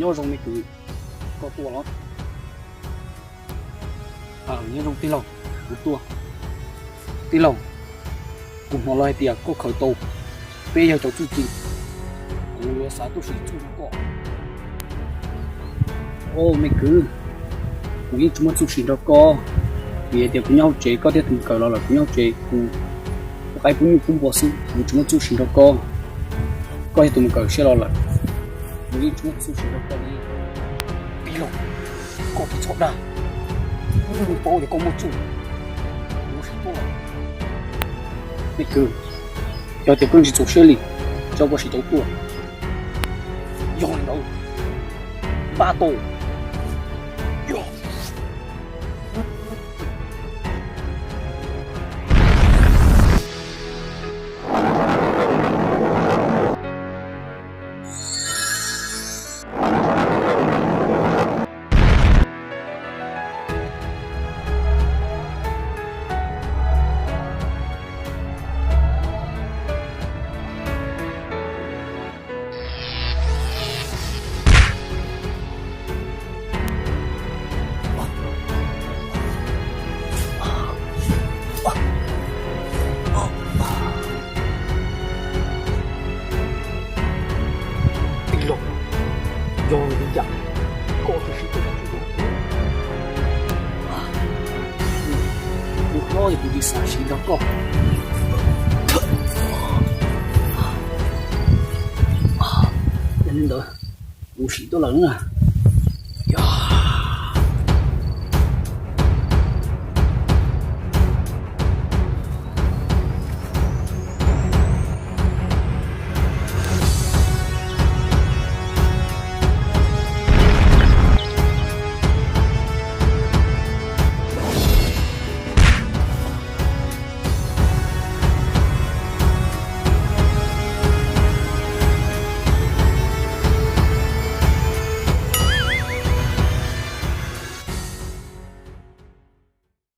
Nyob zoo me kwv, koj tuaj los? Nyob zoo tij laug, kuv tuaj. Tij laug, kuv hnov lawv hais tias koj khaws tau peb yawg cov txuj ci, kuv yuav xav tuaj sim txuj rau koj. Au me kwv, kuv yeej tsis muaj txuj sim nrog koj, vim hais tias kuv nyob hauv tsev, koj thiaj tus mus kawm los lawm, kuv nyob hauv tsev kuv pub qaib pub nyuj pub npua xwb, kuv tsis muaj txuj sim nrog koj. Koj yog tus mus kawm siab los lawm, kuv yeej tsis muaj txuj sim nrog koj li. Tij laug, koj tsis txhob dag, kuv paub tias koj muaj txuj, kuv sim tuaj los. Me kwv, yog tias koj tsis txaus siab li, tso koj sim tau tuaj. Yog li ntawd, npaj tau. Tij laug, yog li cas koj tsis sim tuaj? Kuv hlob es kuv tsis xav sim nrog koj. Yog li ntawd, kuv sim tuaj lawm na.